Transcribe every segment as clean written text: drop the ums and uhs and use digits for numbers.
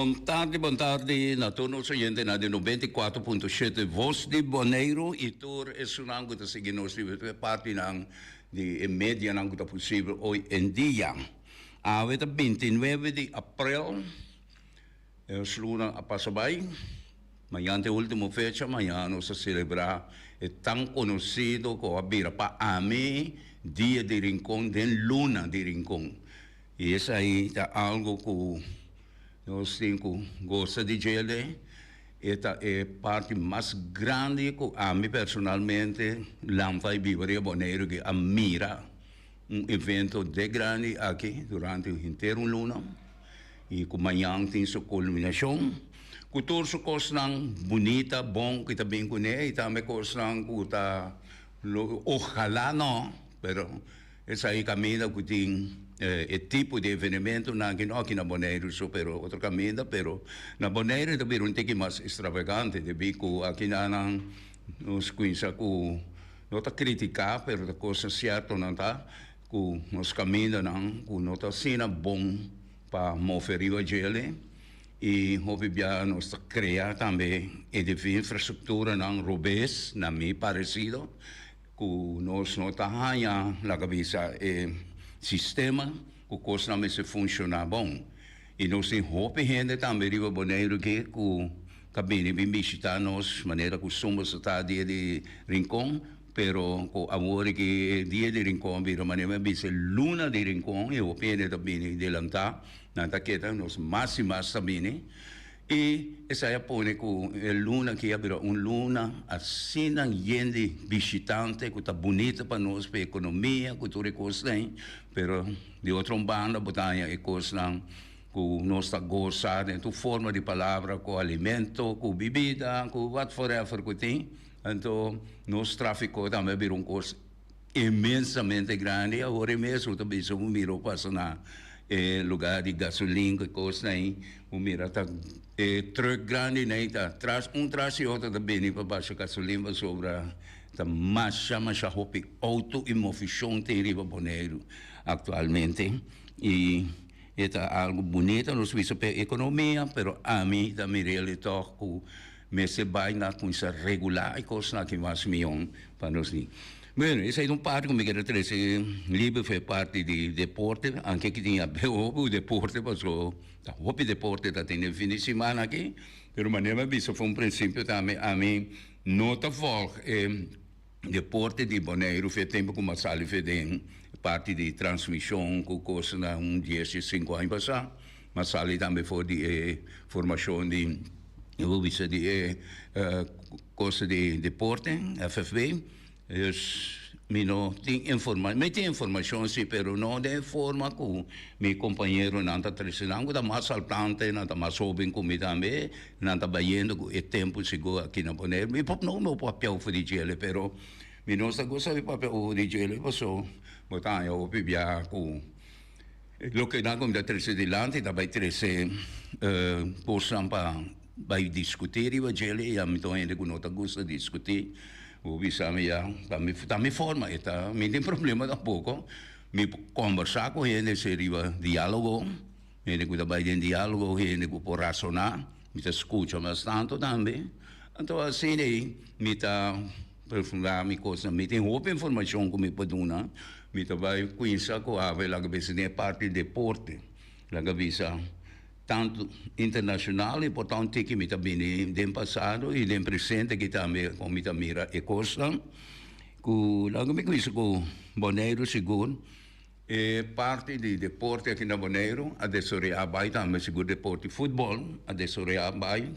Bon tardi, bon tardi na tur nos oyentenan di 94.7 Voz di Boneiru y tur esunnan cu ta sigui nos riba tur e partinan di e medianan cu ta posibel hoy en dia. Awe ta 29 di april, es luna a pasa bay. Mañan ta e ultimo fecha, mañan nos ta celebra e tan conocido cu a bira pa ami Dia di Rincon den Luna di Rincon. Y esai ta algo cu nos tin cu goza di djele. E ta e parti mas grandi cu ami personalmente lanta y biba riba Boneiru cu a mira un evento de grandi aki durante henter un luna y cu mañan tin su culminacion cu tur su cosnan bunita, bon cu ta bin cune y tambe cosnan cu ta ojalá no, pero Esaki kaminda ku tin e tipo di evenementonan aki no aki na Boneiru so pero otro kaminda pero na Boneiru ta bira un tiki mas extravagante debí ku aki nan nos kuinsa ku no ta kritiká pero ta kosnan siertonan ta ku nos kamindanan ku no ta asina bon pa move riba djele i hopi bia nos ta krea tambe e infrastrukturanan robes na mi paresido. Ku nos no ta haña laga bisa e sistema ku kosnan mester funshoná bon. I nos tin hopi hende tambe riba Boneiru aki ku ta bini bin bishitá nos manera kustumber sa ta dia di Rincon, pero ku awor aki e dia di Rincon a bira manera mi a bisa luna di Rincon i hopi hende ta bini delantá, nan ta keda nos mas i mas ta bini. I esei a pone ku e luna aki a bira un luna asina yen di bishitante ku ta bunita pa nos, pa e ekonomia ku tur e kosnan ei. Pero di otro un banda bo ta haña e kosnan ku nos ta gosa den tur forma di palabra, ku alimento, ku bibida, ku watforever ku tin. Anto nos trafiko tambe a bira un kos inmensamente grandi. Awor e mes bo ta bisa bo mira bo pasa na e lugar di gasolin ku e kosnan ei, bo mira ta e truck grandinan ei ta tras un tras di otro ta bini pa basha gasolin pasobra ta masha masha hopi auto i movishon tin riba Boneiru aktualmente i e ta algu bunita nos bisa pa e ekonomia pero ami ta mir'el tòg ku mester bai na kuminsá regulá e kosnan aki mas mion pa nos ni. Bueno, esei ta un parti ku mi kere trese liber for e parti di deporte, anke ki tin haber hopi ku deporte paso ta hopi deporte ta tene fin di siman aki, pero manera mi a bisa for un prinsipio tambe ami no ta vòlg e deporte di Boneiru for e tempu ku mi a sali for den parti di transmishon ku kosnan un dies i sinku aña pasá. Ma sali tambe for di e formashon di, yo por bisa di e cosa di deporte, FFB. Dus mi no tin informa, mi tin informashon si, pero no den e forma ku mi kompañeronan ta trese. Nan ku ta mas saltante, nan ta mas hoben ku mi tambe, nan ta bayendo ku e tempu sigur aki na Bonaire. Mi por no no papia over di djele, pero mi no sa gusta di papia over di djele paso bo ta haña hopi biaha ku. Loke nan ku ta trese dilanti ta bai trese kosnan pa bai diskutí riba djele i ami ta un hende ku no ta gusta diskutí. Bo bisa mi ya, ta mi ta mi forma e ta, mi tin problema tampoko. Mi por kombersá ku hende si riba diálogo, hende ku ta bai den diálogo, hende ku por rasoná, mi ta skucha bastantu tambe. Anto asina ei mi ta Perfundá mi kosnan. Mi tin hopi informashon ku mi por duna. Mi ta bai kuinsa ku awe laga bisa den e parti deporte. Laga bisa tantu internashonal i por ta un tiki mi ta bini den pasado i den presente aki tambe kon mi ta mira e kosnan. Ku laga mi kuinsa ku Boneiru sigur e parti di deporte aki na Boneiru a desaroyá bai tambe sigur deporte futbòl a desaroyá bai.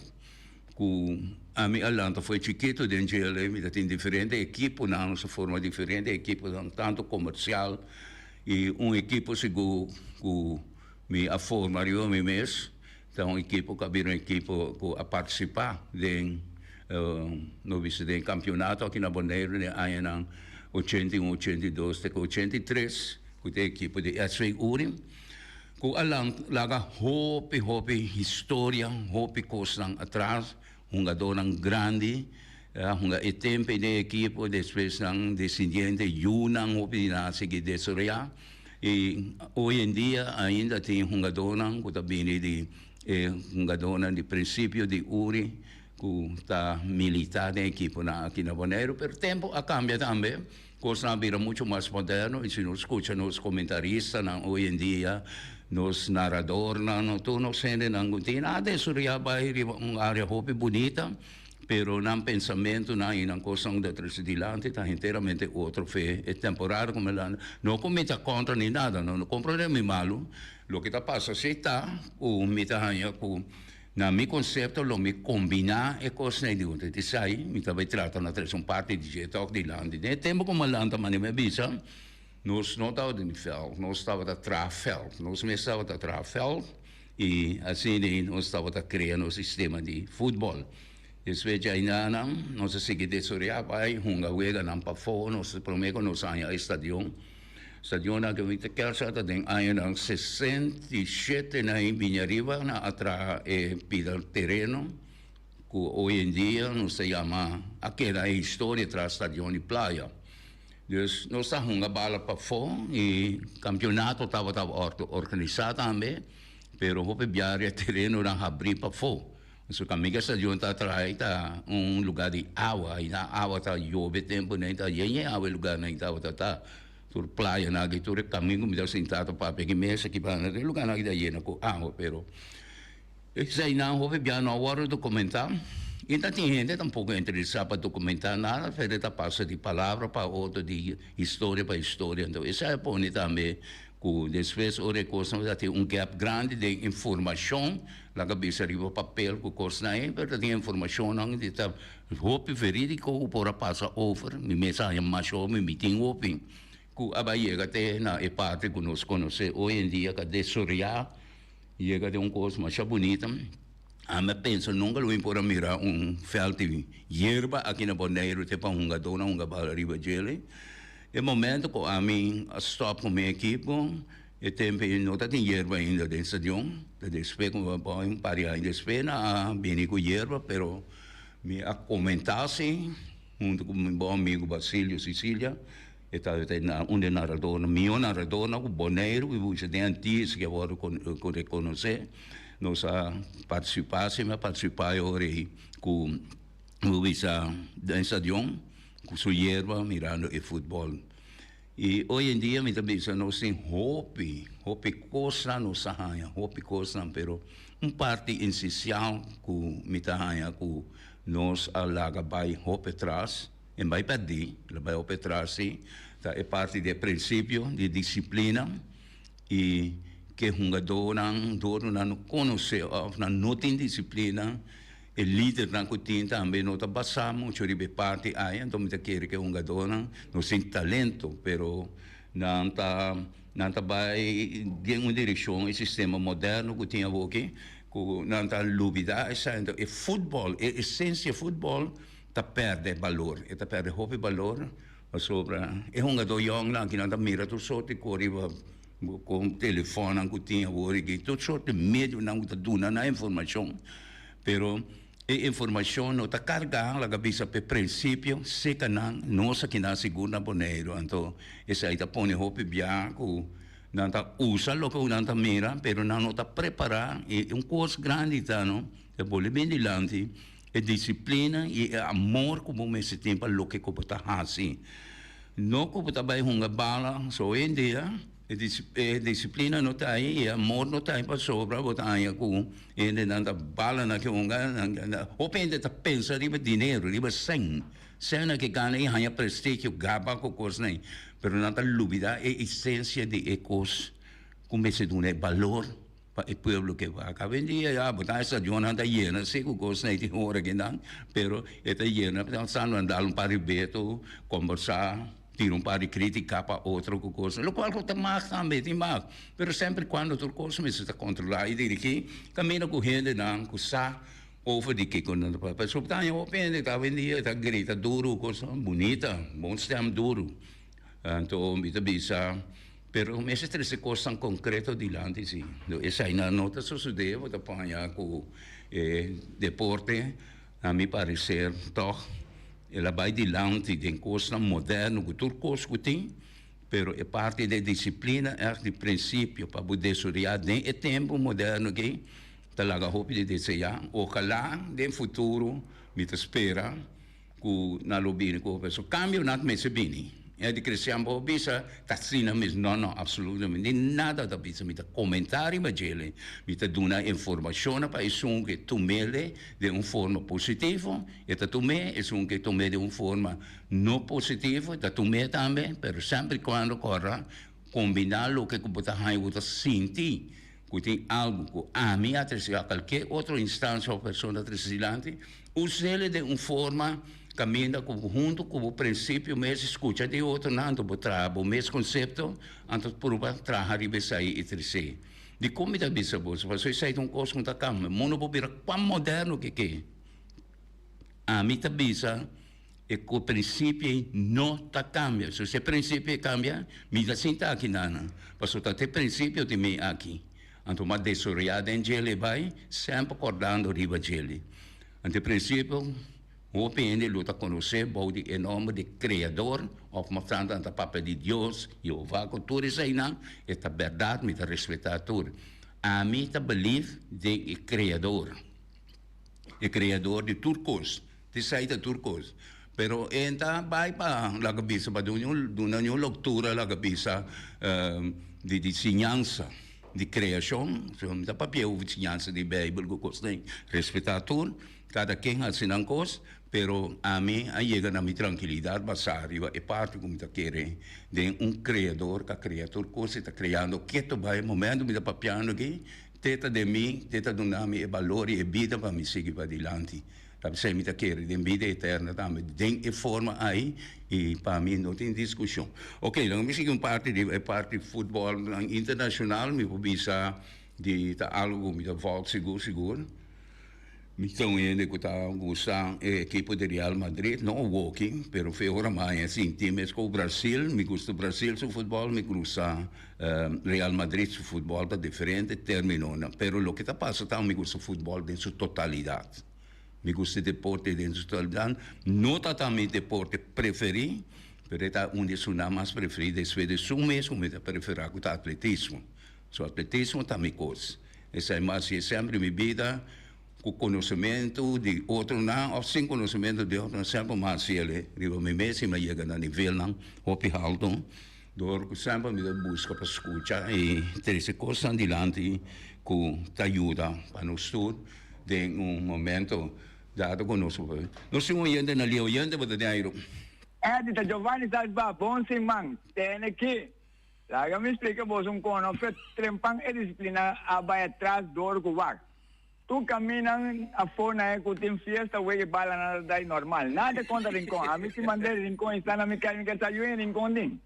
Ku ami a lanta for chikito den djele mi ta tin diferente ekiponan, nos a forma diferente ekiponan tanto komersial i un ekipo sigur ku mi a forma riba mi mes ta un ekipo ku a bira un ekipo ku a partisipá den no bisa den kampionato aki na Boneiru den añanan 81, 82 te ku 83 ku ta e ekipo di SV Urim. Ku a laga hopi hopi historia, hopi kosnan atras, hungadónan grandi a hunga e tempu den e ekipo, despues nan desendiente, yunan hopi di nan a sigui desaroyá. I hoy en dia ainda tin hungadónan ku ta bini di. E hungadónan di prinsipio di Uri ku ta militá den ekiponan aki na Boneiru, pero tempu a kambia tambe, kosnan a bira muchu mas moderno i si nos skucha nos komentaristanan hoy en dia, nos naradornan, no tur nos hendenan ku tin a desaroyá bai riba un área hopi bunita, pero nan pensamentunan i nan kosnan ku ta trese dilanti ta henteramente otro fe e temporada ku mi landa. No ku mi ta kontra ni nada, no, no komprondé mi malu. Loke ta pasa si ta ku mi ta haña ku na mi konsepto lo mi kombiná e kosnan ei di huntu. Di esei mi ta bai trata na trese un parti di dje tòg dilanti. Den e tempu ku mi a lanta manera mi a bisa, nos no tabata den vèlt, nos tabata traha vèlt. Nos mes tabata traha vèlt i asina ei nos tabata krea nos sistema di futbòl. Despues djainanan nos a sigui desoreá bai hunga weganan pafó. Nos promé ku nos haña e stadion. Stadionnan ke mi ta kersa ta den añanan 67 nan e bini ariba nan a traha e pida tereno ku hoy en dia nos ta yama a keda e historia tras stadion di playa. Dus nos ta hunga bala pafó i kampionato tabata organisa tambe pero hopi biaha e terenonan habri pafó. Su kamiga stadion ta traha ta un lugar di awa y na awa ta yobe tempo nan ta yen yen awa e lugar nan tabata ta tur playa nan aki tur e kaminda ku mi ta sinta ta papia aki mesa aki banda tur e lugar nan aki ta yena ku awa pero esei nan hopi bia no a wòrdu dokumenta y ta tin hende tampoko interesa pa dokumenta nada pero ta pasa di palabra pa otro di historia pa historia anto esei a pone tambe Ku despues ora e kosnan ta tin un gap grandi den informashon, laga bisa riba papel ku kosnan ei, pero ta tin informashonnan di ta hopi verídiko ku por a pasa over. Mi mes a haña masha hopi, mi tin hopi ku a bai yega te na e parti ku nos konosé hoy en dia ku a desoreá yega den un kos masha bunita. Ami a pensa nunka lo mi por a mira un vèlt di yerba aki na Boneiru te pa hungadónan hunga bal riba djele. E momento ku ami a stòp ku mi ekipo, e tempu ei no ta tin yerba ainda den stadion. Ta despues ku un par di aña despues nan a bini ku yerba, pero mi a komentá si huntu ku mi bon amigu Basilio Sicilia, e tabata un di e naradornan, mihó naradornan ku Boneiru i bucha den Antillas ke a wòrdu rekonosé. Nos a partisipá si, mi a partisipá e ora ei ku bo bisa den stadion. Cu su yerba mirando e futbol. Y hoy en dia mi ta bisa nos tin hopi, hopi cosnan nos ta haña, hopi cosnan, pero un parti esencial cu mi ta haña cu nos a laga bay hopi atras, en bay perdi, la bay hopi atras si, ta e parti di e principio di disciplina y ke hungadornan door nan no conoce of nan no tin disciplina, E lidernan ku tin tambe no ta basá muchu riba e parti ai, anto mi ta kere ku e hungadónan nos tin talento, pero nan ta nan ta bai den un direkshon e sistema moderno ku tin awoki ku nan ta lubidá esei. Anto e futbòl, e esensia futbòl ta pèrdè balor, e ta pèrdè hopi balor pasobra e hungadó yòngnan aki nan ta mira tur sorti kos riba Kon telefonnan ku tin awor aki, tur sort di medionan ku ta duna nan informashon, pero e informashon no ta kargá, laga bisa p'e prinsipio seka nan, nos aki nan sigur na Boneiru, anto esei ta pone hopi bia ku nan ta usa loke ku nan ta mira, pero nan no ta prepará i un kos grandi ta no, ta bole bin dilanti e disiplina i e amor ku bo mester tin pa loke ku bo ta hasi. No ku bo ta bai hunga bala, so hoy en dia e disiplina no ta ahi, e amor no ta ahi pasobra bo ta haña ku hendenan ta bala nan ke hunga, hopi hende ta pensa riba dinero, riba sèn, sèn nan ke gana i haña prestigio, gaba ku kosnan ei, pero nan ta lubida e esensia di e kos ku mester duna e balor. Pa e pueblo ke wak. Awendia ya bo ta estadionnan ta yena si ku kosnan ei tin ora kinan, pero e ta yena pensando nan dal un par di beto, kombersá, tira un par di kritika pa otro ku kosnan, lokual ku ta mag tambe, tin mag, pero semper i kuando tur kos mester ta kontrolá i dirigí kaminda ku hendenan ku sa over di kiko nan ta papia. Pasobra ta haña hopi hende ta awendia ta grita duru kosnan bunita, bon stèm duru. Anto mi ta bisa. Pero mester trece cosnan concreto dilanti si. Esainan no ta sucede, bo ta paña cu e deporte na mi parecer toch el a bay dilanti den cosnan moderno cu tur cos cu tin, pero e parti den disciplina echt di principio pa bo desoria den e tempo moderno aki. ta laga hopi di deseá. Ojalá den futuro mi ta spera ku nan lo bini ku hopi. So kambionan mester bini. E di Cristian bo bisa ta asina mes. No, no, absolutamente nada ta bisa. Mi ta komentá riba djele. Mi ta duna informashonnan pa esun ke tum'ele den un forma positivo, e ta tum'é. Esun ke tum'é den un forma no positivo, e ta tum'é tambe. Pero semper i kuando kòrda kombiná loke ku bo ta haña, bo ta sinti ku tin algu ku ami a trese a kalke otro instansia òf persona a trese dilanti, us'el den un forma kaminda ku bo huntu ku bo prinsipio mes skucha di otronan, anto bo traha bo mes konsepto, anto pruba traha riba esei i tres'é. Dikon mi ta bisa boso? Pasobra esei ta un kos ku no ta kambia. Mundu por bira kuan moderno ke ke. Ami ta bisa e ku prinsipio ei no ta kambia. So si e prinsipio ei kambia, mi ta sinta aki nan, pasobra ta e prinsipio di mi aki. Anto mi a desaroyá den djele e bai, semper kòrdando riba djele. Anto e prinsipio, hopi hende lo ta konosé bou di e nòmber di Kreador, òf mas tantu nan ta papia di Dios, Jehová, ku tur eseinan, e ta bèrdat, mi ta respetá tur. Ami ta belief den e Kreador. E Kreador di tur kos. Ti sai ta tur kos. Pero e ta bai pa laga bisa pa duna un duna un loktura laga bisa di di siñansa di kreashon. So mi ta papia over siñansa di Beibel ku kos den. Respetá tur, kada ken hasi nan kos, pero ami a yega na mi trankilidat basá riba e parti ku mi ta kere den un Kreador ku a krea tur kos i ta kreando ketu bai. Momento mi ta papiando aki, te ta den mi, te ta duna mi e balor i e bida pa mi sigui padilanti. Ta p'esei mi ta kere den bida eterno tambe den e forma ai i pa mi no tin diskushon. Ok, laga mi sigui un parti di e parti futbòl internashonal mi por bisa di ta algu ku mi ta vòlg sigur sigur. Mi ta un hende ku ta gusta e ekipo di Real Madrid, no awoki, pero fe ora mi haña sinti mes ku Brasil, mi gusta Brasil su futbòl, mi gusta Real Madrid su futbòl ta diferente términonan, pero loke ta pasa ta mi gusta futbòl den su totalidat. Mi gusta e deporte den su totalidat. No ta ta mi deporte preferí, pero e ta un di esunnan mas preferí despues di esun mes ku mi ta preferá ku ta atletismo. So atletismo ta mi kos. Esei mi a hasi semper mi bida ku konosementu di otronan òf sin konosementu di otronan semper mi a hasi el riba mi mes i mi a yega na nivelnan hopi haltu. Dor ku semper mi ta buska pa skucha i trese kosnan dilanti ku ta yuda pa nos tur den un momento dado ku nos por. Nos tin un oyente na lia. Oyente bo ta den airu. Eddy ta Giovanni Salva, bon siman. Tene ki. Laga mi splika boso un kon of e trempan e disiplina a bai atras dor ku wak. Tur kaminan afó na e ku tin fiesta wega e bala nan ta dai normal. Nada kontra Rincon. Ami si mand'é Rincon i sta na mi kai mi ke sa yu en Rincon tin.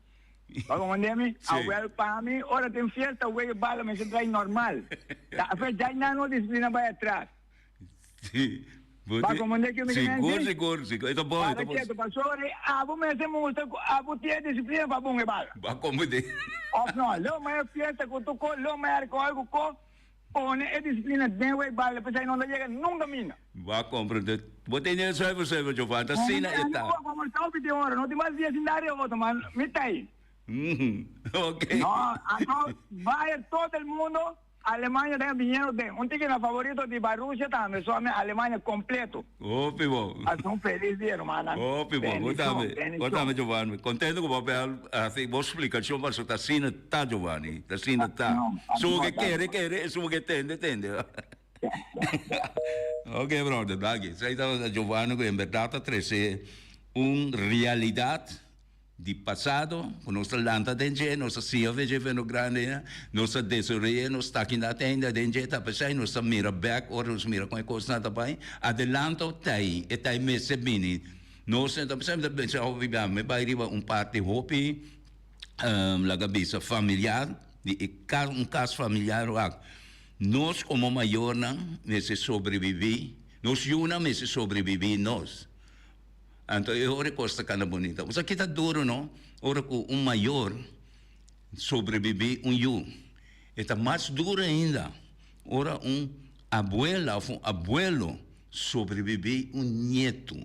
Bo a komprendé mi? Awel pa mi ora tin fiesta wega e bala mester drai normal. Ta afe djai nan no disiplina bai atras. Sí. Ba komprendé ke mi ke Sigur, mensi? sigur, sigur. E ta bon, e ta Para bon. ketu, pasobra abo mester mustra ku abo tin e disiplina pa bon e bala. Ba komprendé. Of no, lo maya fiesta ku tur ko, lo maya alkohol ku ko. Pone e disiplina den wei bale p'esei no ta yega nunka mina. Bo a comprende. Bo tene el zuiver zuiver Giovanni, ta asina e ta. Como el tau pidi ora, no tin mas dia sin dari otro, man mi ta ei. Ok. No, anto Bayern todo el mundo, Alemania ta biniendo den. Un tiki na favorito di Borussia tambe, so ami Alemania completo. Hopi bon. Hasi un felis dia rumannan. Hopi bon. Bo tambe, bo tambe Giovanni. Contento cu bo a hasi bo splicacion pasobra ta asina ta Giovanni, ta asina ta. Esun ke kere kere, esun ke tende tende. Ok brother, danki. Esei tabata Giovanni cu en berdad ta trece un realidad. Di pasado, ku nos ta lanta den dje, nos ta siña fe dje fe no grandi, nos ta desaroy'é, nos ta aki na tenda den dje, ta p'esei nos ta mira bèk ora nos mira kon e kosnan ta bai, adelanto ta ei, e ta ei mester bini. Nos ta p'esei mi ta pensa hopi bia, mi bai riba un parti hopi, laga bisa familiar, di e kas, un kas familiar wak. Nos komo mayornan mester sobreviví, nos yunan mester sobreviví nos. Anto e ora e kos ta kana bunita. Bo sa ki ta duro no, ora ku un mayor sobrebibí un yu. E ta mas duro ainda ora un abuela òf un abuelo sobrebibí un nietu.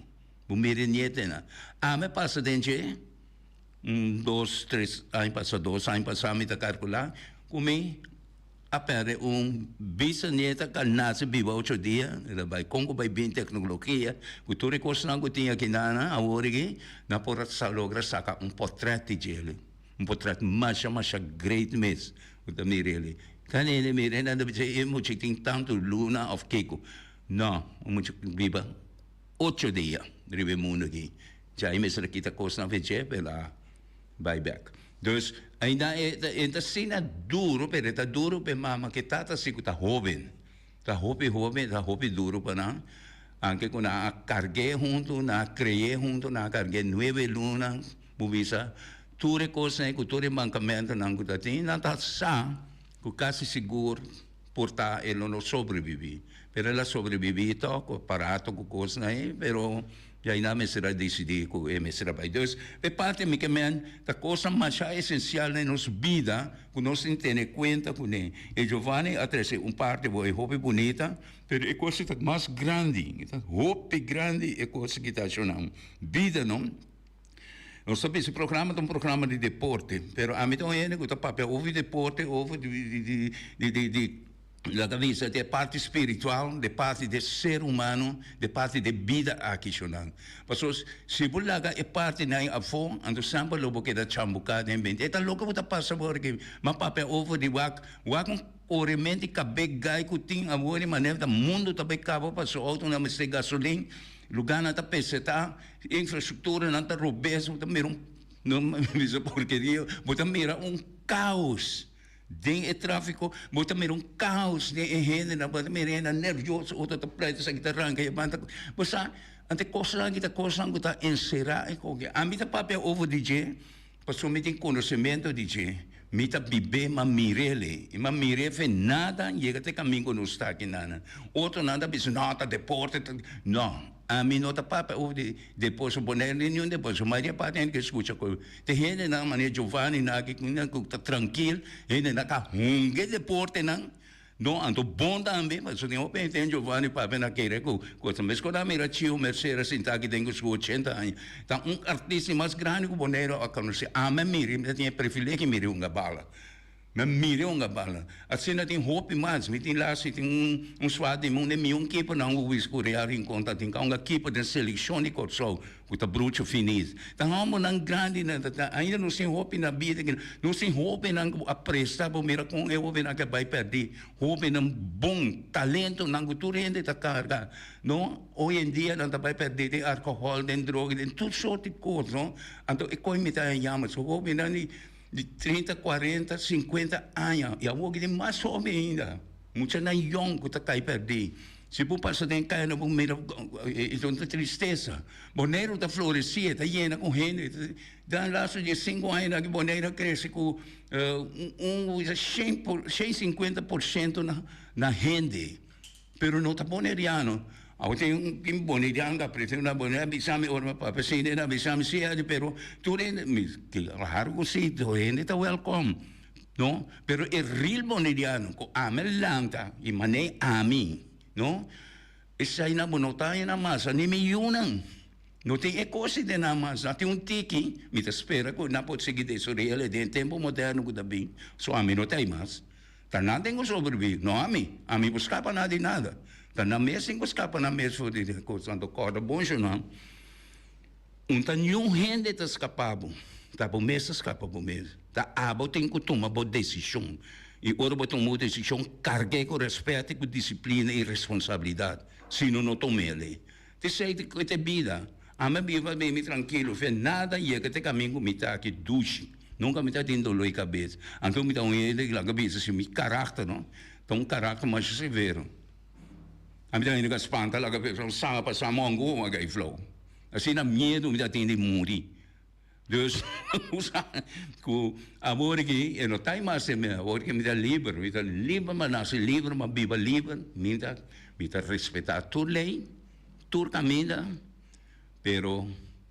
Bo mira e nietenan. Ami a pasa den dje un dos tres aña pasá, dos aña pasá mi ta kalkulá ku mi. a perde un bisanieta ku a nase biba ocho dia, el a bai kon ku bai bin teknologia ku tur e kosnan ku tin aki nan awor aki nan por a logra saka un potrèt di djele, un potrèt masha masha great mes ku ta mira ele. Kada hende mira nan ta bisa e mucha tin tantu luna òf kiko. No, un mucha biba ocho dia riba e mundu aki. Djai mester a kita kosnan for dje pero el a bai bek. Dus ainda e ta e ta asina duro pero e ta duro pa e mama ku e tata si ku ta hoben. Ta hopi hoben ta hopi duro pa nan. Anke ku nan a karg'é huntu, nan a kre'é huntu, nan a karg'é nuebe luna, bo bisa tur e kosnan ei ku tur e mankamentunan ku ta tin, nan ta sa ku kasi sigur por ta e lo no sobreviví. Pero el a sobreviví tòg ku aparato ku kosnan ei, pero djainan mester a disidí ku e mester a bai. Dus, p'e parti mi ke men ta kosnan masha esensial den nos bida ku nos tin tene kuenta kuné. E Giovanni a trese un parti bo e hopi bunita, pero e kos ta mas grandi, e ta hopi grandi e kos ki ta ashonan bida no. Nos ta bisa programa ta un programa di deporte, pero ami ta un hende ku ta papia over di deporte, over di di di laga bisa di e parti spiritual, di e parti di e ser humano, di e parti di e bida aki shonnan. Pasobra si bo laga e partinan afó, anto semper lo bo keda chambuká den mente. E ta loke bo ta pasa awor aki. Mi a papia over di wak, wak un koremente kab'é gai ku tin awor di manera ta mundu ta bai kaba pasobra outonan mester gasolin. Lugánan ta pesetá, infrastrukturanan ta robes, bo ta mira un, no bisa porkeria, bo ta mira un kaos den e tráfiko, bo ta mira un kaos den e hendenan, bo ta mira hendenan nervioso, otro ta pleita, esaki ta ranka e banda. Bo sa, anto e kosnan aki ta kosnan ku ta enserá e koke. Ami ta papia over di dje pasobra mi tin konosementu di dje, mi ta bib'é, m'a mir'é lei, i m'a mir'é fe nada yega te kaminda ku nos ta aki nan. Otronan ta bisa, no, ta deporte, ta. No, ami no ta papia over di deporte, Bonaire no tin niun deporte. Su mayoria parti hende ke skucha ku te hendenan manera Giovanni nan aki ku ta trankil, hendenan ka hunga e deportenan. No, anto bon tambe, pasobra tin hopi hende Giovanni papia na kere ku ku ta meskos nan mira Chio Mercera sinta aki den ku su ochenta aña. Ta un artista mas grandi ku Boneiru a konosé. Ami a mira, mi ta tin e privilegio di mira hunga bala. Mi a mira hunga bala. Asina tin hopi mas. Mi tin las, mi tin un un suat di mi, un di mi un kipernan ku wis ku Real Rincon ta tin ka hunga kiper den selekshon di Kòrsou. Ku ta brucho finis. Ta hombernan grandi nan ta ta. Ainda nos tin hopi na bida aki. Nos tin hobennan ku a presta bo mira kon e hobennan aki a bai pèrdí. Hobennan bon, talentonan ku tur hende ta karga, no. Hoy en dia nan ta bai pèrdí den alkohòl, den droga, den tur sort di kos, no. Anto e kos mi ta yama so hobennan di di trinta, kuarenta, sinkuenta aña i awor tin mas hoben ainda. Muchanan yòn ku ta kai pèrdí. Si bo pasa den kaya no bo mira e ta un tristesa. Boneiru ta floresí, e ta yena ku hende. Den lastu di e sinku añanan aki Boneiru a krese ku un shen por shen sinkuenta por shento na hende. Pero no ta boneriano. Awor tin un tin boneriano ku a prese na Boneiru a bisa mi ora mi papia asina nan a bisa mi si pero tur hende mi klaro ku si tur hende ta wèlkòm. No, pero e real boneriano ku ami a lanta i manei ami, no, eseinan bo no ta haña nan mas, ni mi yunan no tin e kos ei den nan mas. Nan tin un tiki, mi ta spera ku nan por sigui desoreal den e tempu moderno ku ta bin, so ami no ta ei mas. Ta nan tin ku sobrevivi, no ami. Ami por skapa nan di nada. Ta nan mes tin ku skapa nan mes for di e kos. Anto kòrda bon shonnan. Un ta niun hende ta skapa bo, ta bo mes ta skapa bo mes. Ta abo tin ku tuma bo desishon. I ora bo tuma bo desishon, karg'é ku rèspèt i ku disiplina i responsabilidat. Si no, no tum'el. T'esei ta e bida. Ami a biba mi trankilo, fe nada yega te kaminda ku mi ta aki dushi. Nunka mi ta tin doló di kabes. Anto mi ta un hende ku laga bisa si mi karakter no ta un karakter masha severo. Ami ta hende ku a spanta laga bisa un sanga pasa mongo a gai flou. Asina miedu mi ta tin di muri. Dus, bo sa ku awor aki e no ta mas e mi, awor aki mi ta liber, mi ta liber, mi a nase liber, mi a biba liber, mi ta mi ta respetá tur lei, tur kaminda, pero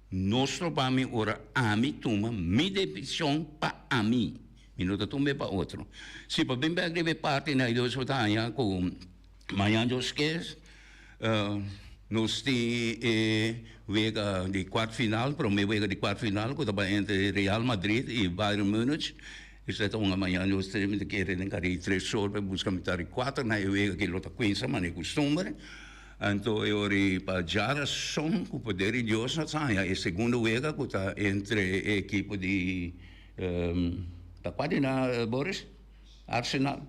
no stroba mi ora ami tuma mi desishon pa ami, mi no ta tum'é pa otro. Si pa bin bèk riba e parti na Dios bo ta haña ku mañana Dios ke. Nos tin e wega di kwart final, prome wega di kwart final ku ta bai entre Real Madrid i Bayern Munich. Esei ta un mañana nos tres mi ta kere den kare tres or pa buska mitar di kuater na e wega ki lo ta kuinsa manera kustumber. Anto e ora ei pa djarason ku poder di Dios nos a haña e segundo wega ku ta entre e ekipo di ta kua di nan Boris? Arsenal?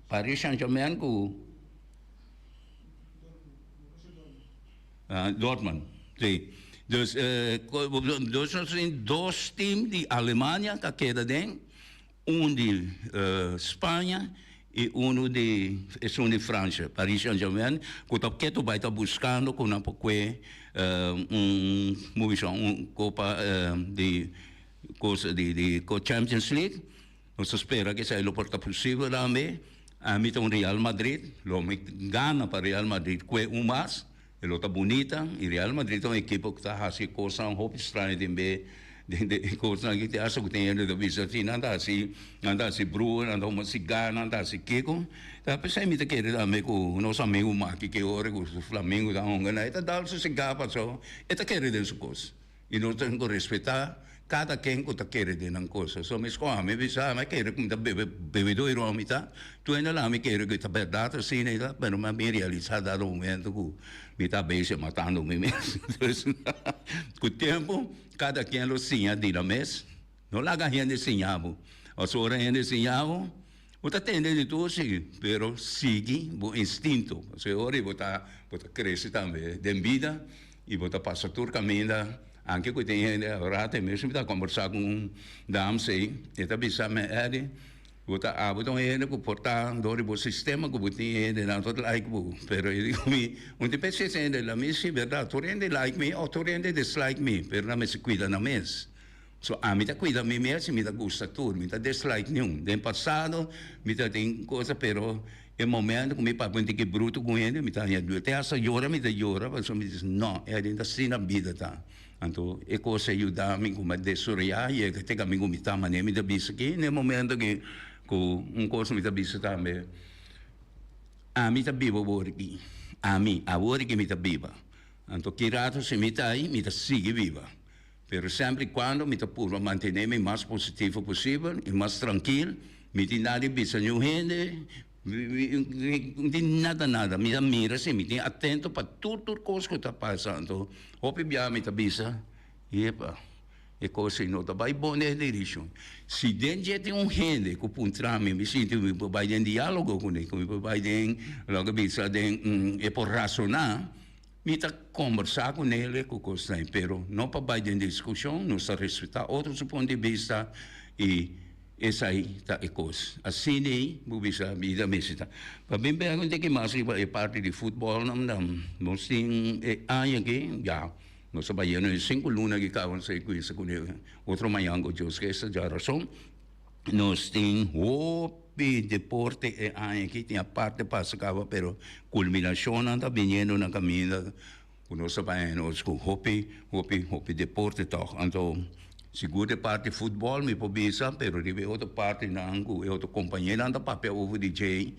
Paris Saint Germain ku Dortmund, si. Dus dus nos tin dos team di Alemania ta keda den, un di Spaña y uno di esun di Francia, Paris Saint Germain, cu ta keto bay ta buscando cu nan por cue un, como bisa, un copa di cosa di di Champions League. Nos ta spera ku esei lo por ta posibel tambe. Ami ta un Real Madrid, lo mi gana pa Real Madrid kue un mas, e lo ta bunita i Real Madrid ta un ekipo ku ta hasi kosnan hopi straño tin be den e kosnan aki te hasta ku tin hende ta bisa si nan ta hasi nan ta hasi bruha, nan ta huma sigar, nan ta hasi kiko. Ta p'esei mi ta kere tambe ku nos amigu Maki ki ora ku su Flamengo ta hunga nan e ta dal su sigar paso e ta kere den su kos. I nos tin ku respetá kada ken ku ta kere den nan kos. So mi skoha, mi bisa, mi kere ku mi ta bebe bebedó i ron mi ta. Tur hende la mi kere ku ta bèrdat asina i ta, pero mi a bin realisá dado momento ku mi ta bezig matando mi mes. Dus ku tempu kada ken lo siña di nan mes. No laga hende siña bo. Pasobra ora hende siña bo, bo ta tende di tur si, pero sigui bo instinto. Pasobra ora bo ta bo ta krese tambe den bida i bo ta pasa tur kaminda. Anke ku tin hende aworata e mes mi ta kombersá ku un dams ei, e ta bisa mi, Eddy, bo ta abo ta un hende ku por ta dor di bo sistema ku bo tin hendenan tur like bo. Pero e di ku mi, un tin pensa esei hende la mi si bèrdat, tur hende like mi òf tur hende dislike mi, pero nan mester kuida nan mes. So ami ta cuida mi mes y mi ta gusta tur, mi ta dislike niun. Den pasado mi ta tin cosa pero e momento cu mi papia un tiki bruto cu hende mi ta haña duro. Te hasta yora mi ta yora pasobra mi dici no e adin ta asina bida ta. Anto e cosa a yuda mi cu mi a desaroya yega te caminda cu mi ta manera mi ta bisa aki na e momento aki cu un cosa mi ta bisa tambe ami ta biba awor aki, ami awor aki mi ta biba. Anto ki rato si mi ta ahi mi ta sigui biba. Pero semper y cuando mi ta purba mantene mi mas positivo posibel y mas trankil, mi tin nada di bisa niun hende, mi no tin nada nada, mi ta mira si, mi tin atento pa tur tur cos cu ta pasa, anto hopi bia mi ta bisa, yepa, e cos ey no ta bay bon den e direccion. Si den dje tin un hende cu puntra mi, mi sinti mi por bay den dialogo cune, cu mi por bay den loke bisa den e por razona, Mi ta kombersá ku Nele ku kosnan, pero no pa bai den diskushon, nos ta respetá otro su punto di bista i esei ta e kos. Asina ei bo bisa bida mester ta. Pa bin bek un tiki mas riba e parti di futbòlnan nan, nos tin e aña aki ya nos ta bayendo e sinku luna aki kaba nos ta kuminsa ku otro mañan ku Dios ke esta djarason. Nos tin hopi deporte e aña aki, tin aparte pasa caba pero culminacionnan ta biniendo na caminda cu nos ta bay nos cu hopi, hopi, hopi deporte toch. Anto sigur de parti futbol mi por bisa pero riba e otro partinan cu e otro compañeronan ta papia over di djey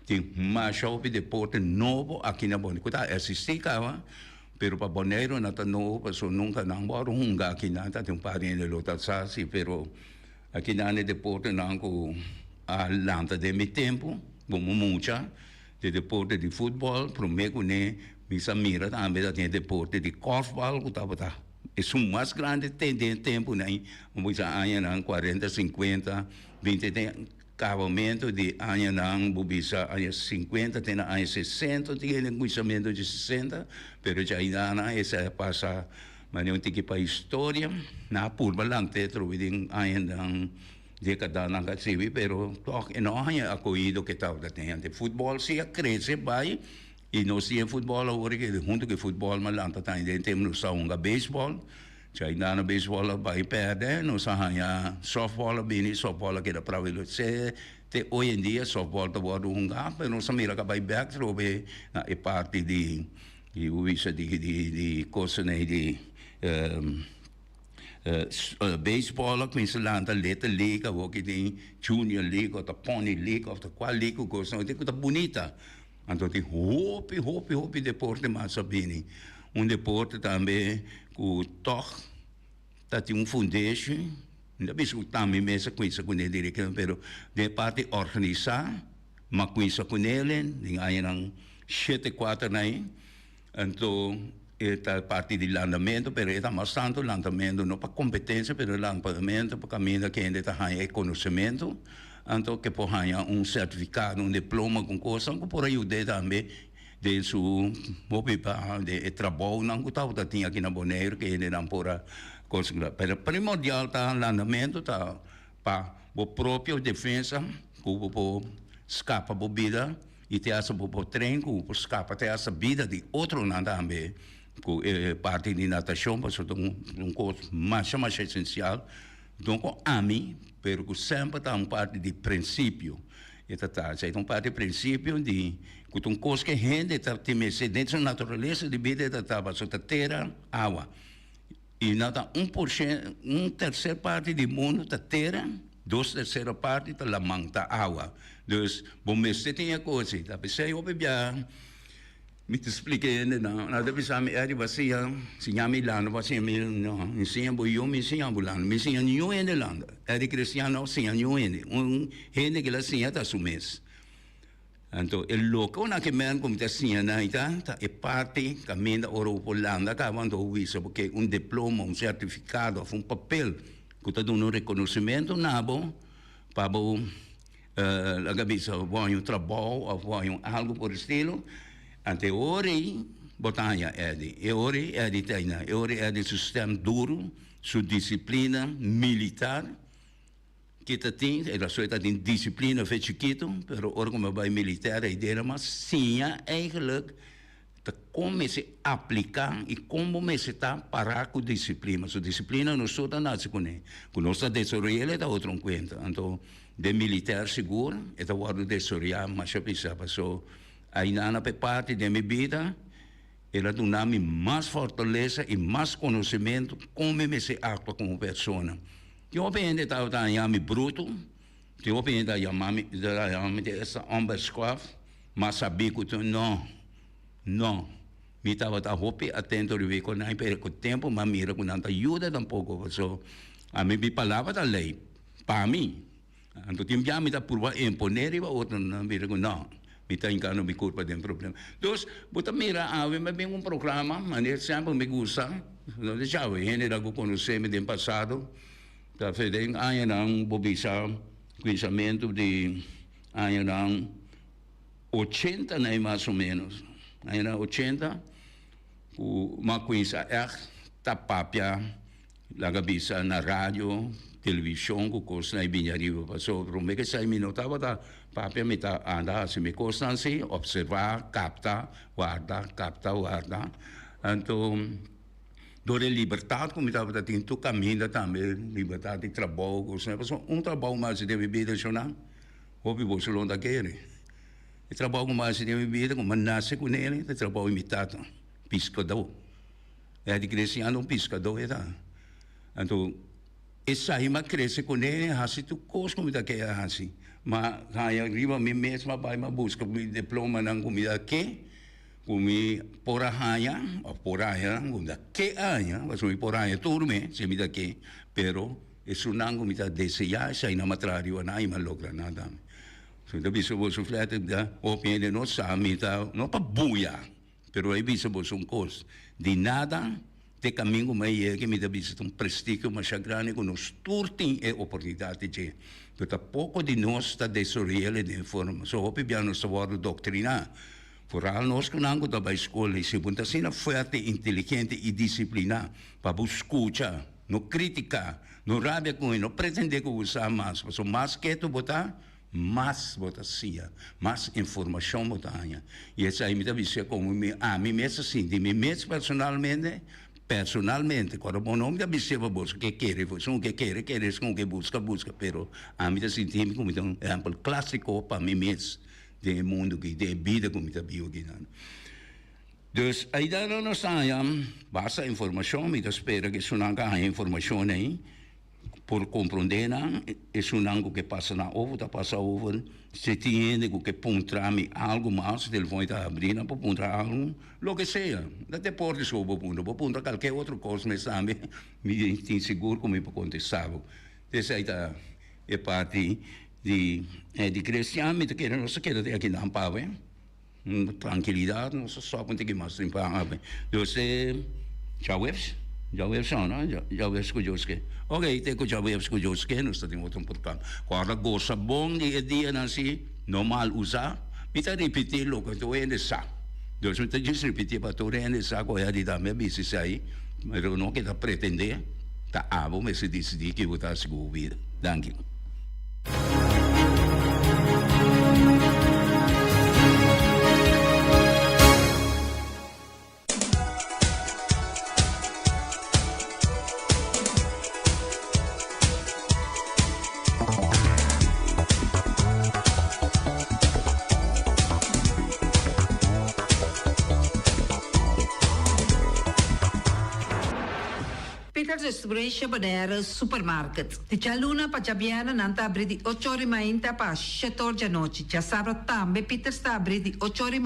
tin masha hopi deporte nobo aki na Bonaire cu ta existi caba pero pa Bonaire nan ta nobo pasobra nunca nan worde hunga aki nan ta tin un par di hende lo ta sa si pero. Aki nan e deportenan ku a lanta den mi tempu komo mucha, e deporte di futbòl, promé kuné mi sa mira tambe ta tin e deporte di kòfbal ku tabata esun mas grandi den e tempunan ei, bo bisa añanan kuarenta, sinkuenta, binti den kabamentu di añanan bo bisa aña sinkuenta te na aña sesenta, tin e kuminsamentu di sesenta, pero djainana esei a pasa. Mane un tiki pa historia, nan a purba lant'é trobe den añanan, dékadanan ka sibi, pero tòg e no a haña akohido ke tabata tin antes. Futbòl si a krese bai i nos tin e futbòl awor ke huntu ku e futbòl mas lanta tambe den tempu nos ta hunga beisbòl. Djai nan beisbòl a bai pèrdè, nos a haña sòftbòl a bini, sòftbòl a keda prevalesé te oy en dia sòftbòl ta wòrdu hungá, pero nos a mira ka bai bèk trobe na e parti di. Di bo bisa di di di kosanan ei di beisbòl a kuminsá lanta Little League awor ki tin Junior League òf ta Pony League òf ta kual league ku kosnan ku ta bunita. Anto tin hopi hopi hopi deporte mas a bini. Un deporte tambe ku tòg ta tin un fundeshi. Mi ta bisa ku tambe mes a kuinsa kuné direktamente, pero den e parti organisá, m'a kuinsa kuné den añanan 74 nai. Anto e ta parti di landamentu, pero e ta mas tantu landamentu no pa kompetensia, pero landamentu pa kaminda ku hende ta haña e konosementu, anto ke por haña un sertifikado, un diploma ku kosnan ku por a yud'é tambe den su hopi den e trabounan ku tabata tin aki na Boneiru ku hendenan por a konsiguí. Pero primordial ta landamentu ta pa bo propio defensa ku bo por skapa bo bida. I te hasta bo por tren ku bo por skapa te hasta bida di otronan tambe ku e parti di natashon pasobra ta un kos masha masha esensial no ku ami pero ku semper ta un parti di prinsipio e ta ta esei ta un parti di prinsipio di ku ta un kos ku hende ta tin mester den su naturalesa di bida e ta ta pasobra ta tera awa. I nan ta un porshen, un terser parti di mundu ta tera, dos tersera parti ta laman, ta awa. Dus, bo mester tin e kos ei. Ta p'esei hopi biaha mi ta splika e hendenan, nan ta bisa mi, Eddie, bo a siña, siña mi landa, bo a siña mi, no, mi siña bo yu, mi siña bo landa, mi siña niun hende landa. Eddie Cristian no siña niun hende. Un hende ku el a siña ta su mes. Anto e loke una ke men ku mi ta siña nan ta, ta e parti kaminda ora bo por landa kaba anto bo bisa bo ke un diploma, un sertifikado òf un papel ku ta duna un rekonosementu na bo pa bo laga bisa bo haña un trabou òf bo haña un algu por estilo. Anto e ora ei bo ta haña Eddy. E ora ei Eddy ta einan. E ora ei Eddy su stèm duru, su disiplina militar. Ki ta tin, e rason e ta tin disiplina fe chikitu, pero ora ku mi a bai militèr e idea mas siña eigenlijk ta kon mester apliká i kon bo mester ta pará ku disiplina. So disiplina nos tur ta nase kuné, ku nos ta desaroy'el e ta otro un kuenta. Anto den militèr sigur e ta wòrdu desaroyá masha pisá paso ainda pa e parti den mi bida. El a duna mi mas fortalesa i mas konosementu kon mi mester aktua komo persona. Tin hopi hende tabata haña mi brutu, tin hopi hende ta yama mi, ta yama mi esta onbeschoft, mas sabí ku tur. No, no. Mi tabata hopi atento riba e konan, pero ku tempu mi a mira ku nan ta yuda tampoko, pasobra ami mi palabra ta lei pa mi. Anto tin bia mi ta purba imponé riba otronan, mi rico no, mi ta hincando mi curpa den problema. Dus, bo ta mira awe mi a bin un programa, manera semper mi gusta, no ta chavo, hende ta cu conoce mi den pasado, ta fe den añanan bo bisa cuinsamentu di añanan ochenta na mas o menos, añanan ochenta cu mi a cuinsa echt ta papia. Laga bisa na radio, television ku kosnan ei bini ariba pasobra prome ke esei mi no tabata papia mi ta anda hasi mi kosnan si, observa, kapta, warda, kapta, warda. Anto dor e libertat ku mi tabata tin tur kaminda tambe, libertat di trabou kosnan pasobra un trabou mi hasi den mi bida shona hopi boso lo ta kere. E trabou ku mi hasi den mi bida ku mi a nase kuné ta e trabou di mi tata, piskadó. E di krese anda un piskadó e ta. Anto esaki mi a krese kuné, hasi tur kos ku mi ta ke a hasi. Ma haña riba mi mes mi a bai mi a buska mi diplomanan ku mi ta ke, ku mi por a haña òf por a haña ku mi ta ke a haña, pasobra mi por haña tur mi si mi ta ke, pero esunnan ku mi ta deseá eseinan mi a traha riba nan i mi a logra nan tambe. So mi ta bisa boso flat hopi hende no sa mi ta no pa buya. Pero e bisa boso un kos, di nada te kamin ku mi a yega mi ta bisa ta un prestigio masha grandi ku nos tur tin e oportunidat di dje. Pero ta poko di nos ta desaroy'el den e forma. So hopi bia nos ta wòrdu doktriná. Foral nos ku nan ku ta bai skol i si bo ta asina fuerte, inteligente i disipliná pa bo skucha, no kritiká, no rabia ku hende, no pretendé ku bo sa mas, pasobra mas ketu bo ta, Mas bo ta siña, mas informashon bo ta haña. I esei mi ta bisa komo mi ami mes ta sinti mi mes personalmente, personalmente, kòrda bo no mi ta bis'é pa boso ke kere, esun ke kere kere, esun ke buska buska, pero ami ta sinti mi ku mi ta un ehèmpel klásiko pa mi mes den e mundu aki, den e bida ku mi ta biba aki nan. Dus aida nos ta haña basta informashon, mi ta spera ku esunnan ka haña informashon ei. Por komprondé nan, esunnan ku ke pasa nan over ta pasa over. Si tin hende ku ke puntra mi algu mas, telefòn ta habrí, nan por puntra algu, loke sea. Na deporte so bo puntra, bo puntra kalke otro kos mes tambe, mi tin sigur ku mi por kontestá bo. Esei ta e parti di di Christian. Mi ta kere nos ta keda te aki nan pawe. Trankilidat nos ta stòp un tiki mas temprano awe. Dios te djaweps, djaweps no no, djaweps ku Dios ke. Ok, te ku djaweps ku Dios ke nos ta tin otro programa. Kòrda gosa bon di e dianan si, no mal usá. Mi ta ripití loke tur hende sa. Dios mi ta djis ripití pa tur hende sa ku a di tambe a bisa esei, pero no ke ta pretendé ta abo mester disidí ki bo ta hasi ku bo bida. Danki. Peter Restaurant Bonaire Supermarket. Di djaluna pa djabièrnè nan ta abrí di ocho ora i mainta pa shete or djanochi. Djasabra tambe Peters ta abrí di ocho ora i mainta.